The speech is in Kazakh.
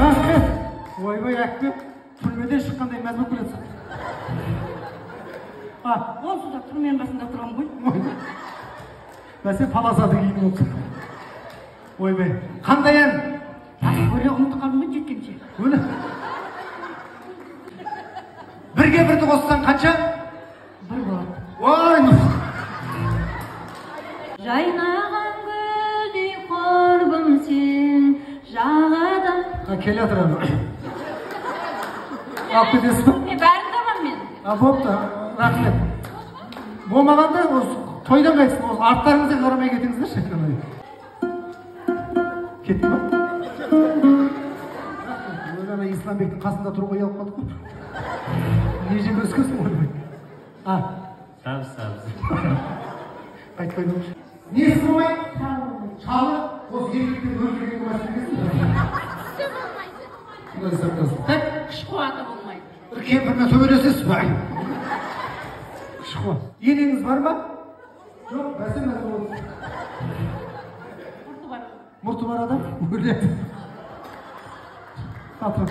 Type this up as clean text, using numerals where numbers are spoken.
Рахмет. Ойбай, әкпе, түрмеден шыққандай мәз болып келатсың. Онсыз да түрменің қасында тұрамын ғой. Бәсе паласады киініп отырсың. Ойбай, қандай ән? Өлі ұмытып қалдым ғой жеткенше. Өлі. Бірге бірді қоссаң қанша? Бір болады. Ой, Жайнаған гүлдей құрбым сен жағадан. Келе жатыр ана. Алып кетесіз бе? Мен бәрін табамын мен. Бопты, рахмет. Болмағанда осы тойдан қайтсын, осы арттарыңызға қарамай кетіңіздерші. Кетті ма? Рахмет. Ана Исламбектің қасында тұруға ұялып қалдық қой. Не жеп өскенсің ойбай? Сабыз, сабыз. Қайтпайды ғой. Несі болмайды? Шалы осы еркектен өлтіргенге мәселе. Құдай сақтасын. Так, Күш қуаты болмайды. бір кемпірмен төбелесесіз бе? Күш қуат. Енеңіз бар ма? Жоқ, бәсе мәз болды. Мұрты бар. Мұрты бар адам өледі. Татыр.